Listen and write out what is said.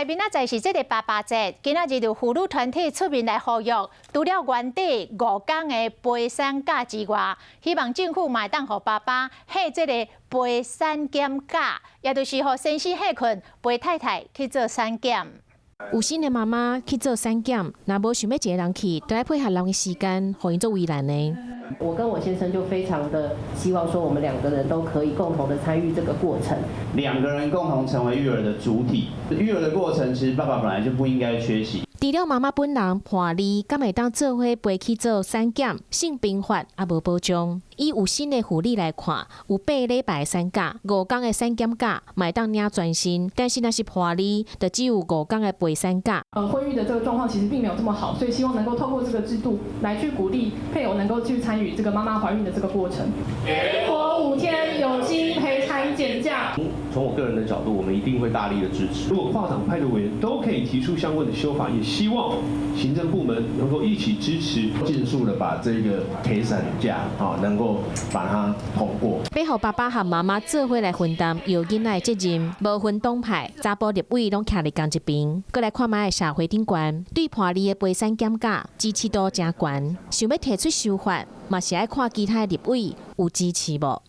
明仔載是這个爸爸節，今仔日就婦女團體出面來呼籲，除了原底5工的陪產假之外，希望政府嘛會當予爸爸請這个陪產檢假，也就是予先生歇睏陪太太去做產檢。有新的媽媽去做產檢，若無想欲一个人去，就愛配合人的時間，予𪜶足為難的。我跟我先生就非常的希望說，我們兩個人都可以共同的參與這個過程。兩個人共同成為育兒的主體，育兒的過程其實爸爸本來就不應該缺席。除了媽媽本人伴侶，敢會當做伙陪去做產檢，性平法也無保障。以有薪的護理來看，有8禮拜產假，五工的產檢假，嘛會當領全薪。但是若是伴侶，就只有五工的陪產假。婚育的這個狀況其實並沒有這麼好，所以希望能夠透過這個制度來去鼓勵配偶能夠去參與這個媽媽懷孕的這個過程。活5天有薪陪產檢假。從我個人的角度，我們一定會大力的支持。如果跨黨派的委員都可以提出相關的修法，也希望行政部門能夠一起支持，盡速的把這個陪產假啊，能夠把它通過。欲予爸爸和媽媽做伙來分擔育囡仔的責任，無分黨派，查埔立委攏徛佇仝一邊。閣來看覓社會頂懸，對伴侶的陪產檢假支持度誠懸，想欲提出修法，嘛是愛看其他的立委有支持無。